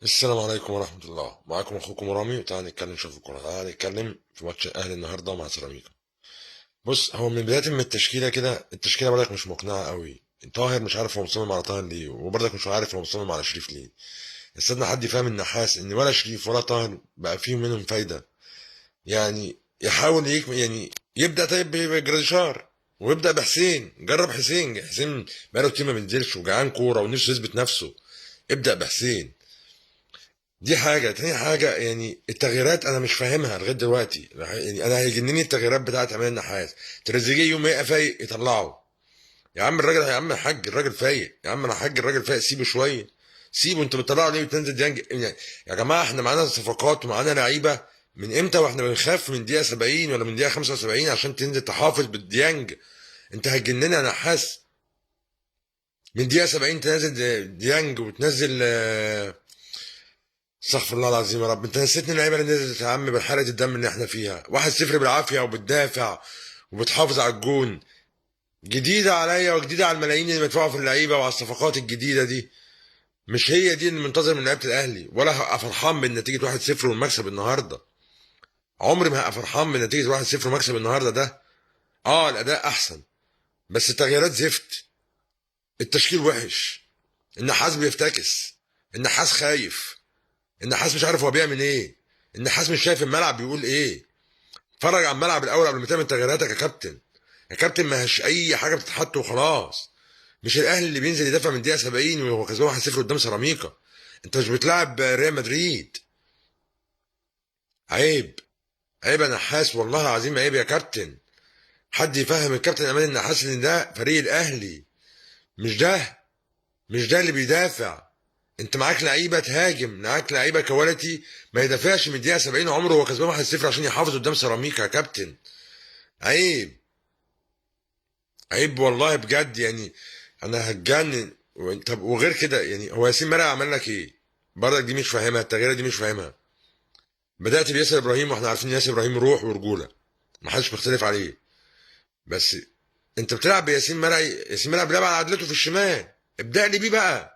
السلام عليكم ورحمة الله. معاكم أخوكم رامي، وتعالى نتكلم شوف الكورة. تعالى نتكلم في ماتش الأهلي النهاردة مع سيراميكا. بص، هو من بداية من التشكيلة كده، التشكيلة برضك مش مقنعة قوي. طاهر مش عارف هو مصمم على طاهر ليه، وبرضك مش عارف هو مصمم على شريف ليه. استنى حد يفهم النحاس إن ولا شريف ولا طاهر بقى فيهم منهم فايدة. يعني يحاول يعني يبدأ طيب بجراديشار، ويبدأ بحسين. جرب حسين، حسين بقاله كتير ما بينزلش وجعان كورة ونفسه يثبت نفسه. ابدأ بحسين. دي حاجة. تاني حاجة، يعني التغييرات أنا مش فاهمها لغاية دلوقتي. يعني أنا هيجنني التغييرات بتاعت عماد النحاس. تريزيجيه يوم ما يبقى فايق يطلعه. يا عم الراجل، يا عم الحاج الراجل فايق، يا عم الحاج الراجل فايق، سيبه شوية، سيبه. أنت بتطلعه ليه وتنزل ديانج؟ يعني يا جماعة إحنا معانا صفقات ومعانا لعيبة، من إمتى وإحنا بنخاف من دقيقة 70 ولا من دقيقة 75 عشان تنزل تحافظ بالديانج؟ أنت هتجننا يا نحاس. من دقيقة 70 تنزل ديانج وتنزل، استغفر الله العظيم يا رب، انت نسيتني اللعيبة اللي نزلت يا عم بالحرقه الدم اللي احنا فيها. 1-0 بالعافية وبتدافع وبتحافظ على الجون. جديدة عليا وجديدة على الملايين اللي مدفوعة في اللعيبة وعلى الصفقات الجديدة دي. مش هي دي اللي منتظر من لعيبة الاهلي، ولا هبقى فرحان بالنتيجة 1-0 والمكسب النهارده. عمري ما هبقى فرحان بنتيجة 1-0 والمكسب النهارده ده. الاداء احسن، بس التغييرات زفت، التشكيل وحش، النحاس بيفتكس، النحاس خايف، النحاس مش عارف هو بيعمل ايه، النحاس مش شايف الملعب بيقول ايه. اتفرج على الملعب الاول قبل ما تعمل تغييراتك يا كابتن. يا كابتن ما هش اي حاجة بتتحط وخلاص. مش الاهلي اللي بينزل يدافع من دقيقة 70 وهو كسبان 1-0 قدام سيراميكا. انت مش بتلعب ريال مدريد. عيب، عيب يا نحاس، والله العظيم عيب يا كابتن. حد يفهم الكابتن عماد النحاس ان ده فريق الاهلي، مش ده اللي بيدافع. انت معاك لعيبة تهاجم، معاك لعيبة quality، ما يدافعش من دقيقة 70 عمره وهو كسبان 1-0 عشان يحافظ قدام سيراميكا يا كابتن. عيب، عيب والله بجد. يعني انا هتجنن. طب وغير كده، يعني هو ياسين مرعي عمل لك ايه؟ برضك دي مش فاهمها، التغييره دي مش فاهمها. بدات بياسر ابراهيم، واحنا عارفين ياسر ابراهيم روح ورجوله، ما حدش بيختلف عليه. بس انت بتلعب بياسين مرعي، ياسين مرعي بيلعب على عدلته في الشمال، ابدا لي بيه بقى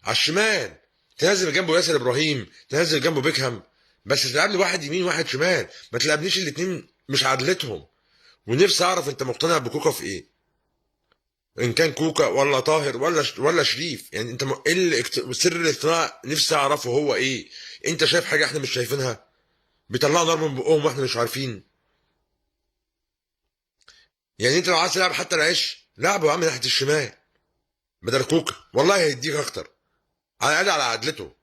على الشمال. تنزل جنبه ياسر ابراهيم، تنزل جنبه بيكهام، بس تلعب لي واحد يمين واحد شمال، ما تلعبنيش الاثنين مش عدلتهم. ونفسي اعرف انت مقتنع بكوكا في ايه؟ ان كان كوكا ولا طاهر ولا شريف، يعني انت ايه اللي سر الاقتناع؟ نفسي اعرفه هو ايه. انت شايف حاجة احنا مش شايفينها؟ بيطلعوا نار من بقهم واحنا مش عارفين. يعني انت لو عايز تلعب حتى العيش، لعبه يا عم ناحية الشمال بدل كوكا، والله هيديك اكتر، على الاقل على عدلته،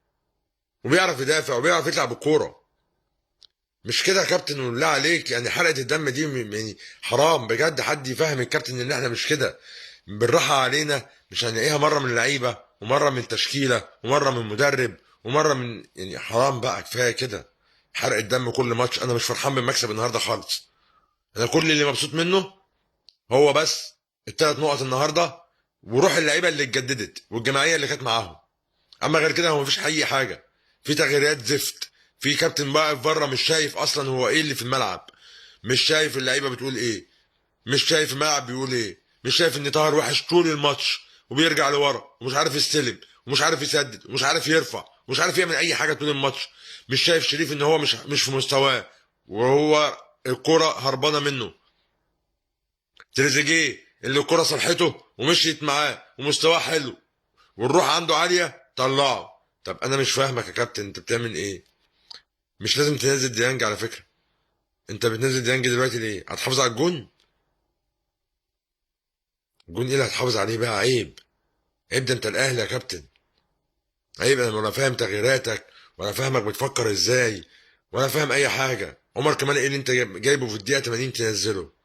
وبيعرف يدافع وبيعرف يطلع بالكورة. مش كده يا كابتن؟ والله عليك، يعني حرقه الدم دي يعني حرام بجد. حد يفهم الكابتن ان احنا مش كده. بالراحة علينا، مش هنلاقيها مرة من اللعيبة ومرة من التشكيلة ومرة من مدرب ومرة من، يعني حرام بقى، كفاية كده حرق الدم كل ماتش. انا مش فرحان بالمكسب النهارده خالص. انا كل اللي مبسوط منه هو بس الثلاث نقط النهارده، وروح اللعيبة اللي اتجددت والجماعيه اللي كانت معاهم. اما غير كده هو مفيش اي حاجة. في تغييرات زفت، في كابتن واقف بره مش شايف اصلا هو ايه اللي في الملعب، مش شايف اللعيبة بتقول ايه، مش شايف الملعب بيقول ايه، مش شايف ان طاهر وحش طول الماتش وبيرجع لورا ومش عارف يستلم ومش عارف يسدد ومش عارف يرفع ومش عارف يعمل اي حاجة طول الماتش. مش شايف شريف ان هو مش في مستواه وهو الكره هربانه منه. تريزيجيه اللي الكره صلحته ومشيت معاه ومستواه حلو والروح عنده عالية، طلعه. طب انا مش فاهمك يا كابتن، انت بتعمل ايه؟ مش لازم تنزل ديانج على فكرة. انت بتنزل ديانج دلوقتي ليه؟ هتحافظ على الجون؟ الجون ايه اللي هتحافظ عليه بقى؟ عيب، عيب، ده انت الاهلي يا كابتن. عيب. انا ولا فاهم تغييراتك ولا فاهمك بتفكر ازاي ولا فاهم اي حاجة. عمر كمال ايه اللي انت جايبه في الدقيقة 80 تنزله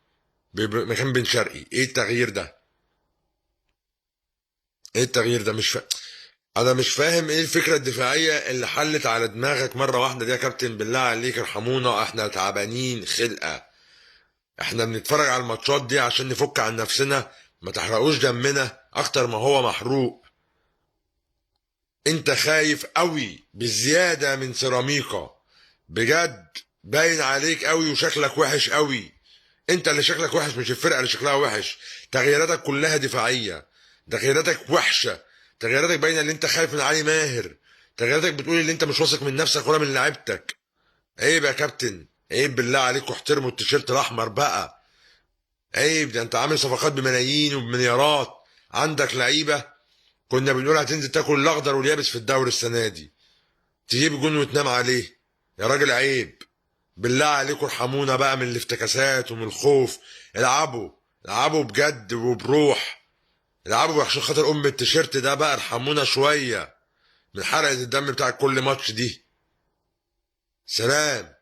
مكان بن شرقي؟ ايه التغيير ده؟ ايه التغيير ده؟ مش فاهم. انا مش فاهم ايه الفكرة الدفاعية اللي حلت على دماغك مرة واحدة دي يا كابتن. بالله عليك ارحمونا، احنا تعبانين خلقه، احنا بنتفرج على الماتشات دي عشان نفك عن نفسنا. ما تحرقوش دمنا اكتر ما هو محروق. انت خايف قوي بزيادة من سيراميكا بجد، باين عليك قوي وشكلك وحش قوي. انت اللي شكلك وحش، مش الفرقة اللي شكلها وحش. تغييراتك كلها دفاعية، تغييراتك وحشة، تغييراتك باينة ان انت خايف من علي ماهر، تغييراتك بتقول ان انت مش واثق من نفسك ولا من لعيبتك. عيب يا كابتن، عيب بالله عليكم، احترموا التيشيرت الاحمر بقى. عيب، ده انت عامل صفقات بملايين وبمليارات، عندك لعيبة كنا بنقول هتنزل تاكل الاخضر واليابس في الدوري السنة دي، تجيب جون وتنام عليه. يا راجل عيب بالله عليكم، ارحمونا بقى من الافتكاسات ومن الخوف. العبوا، العبوا بجد وبروح، العبوا عشان خاطر ام التيشيرت ده بقى. ارحمونا شوية من حرقه الدم بتاع كل ماتش دي. سلام.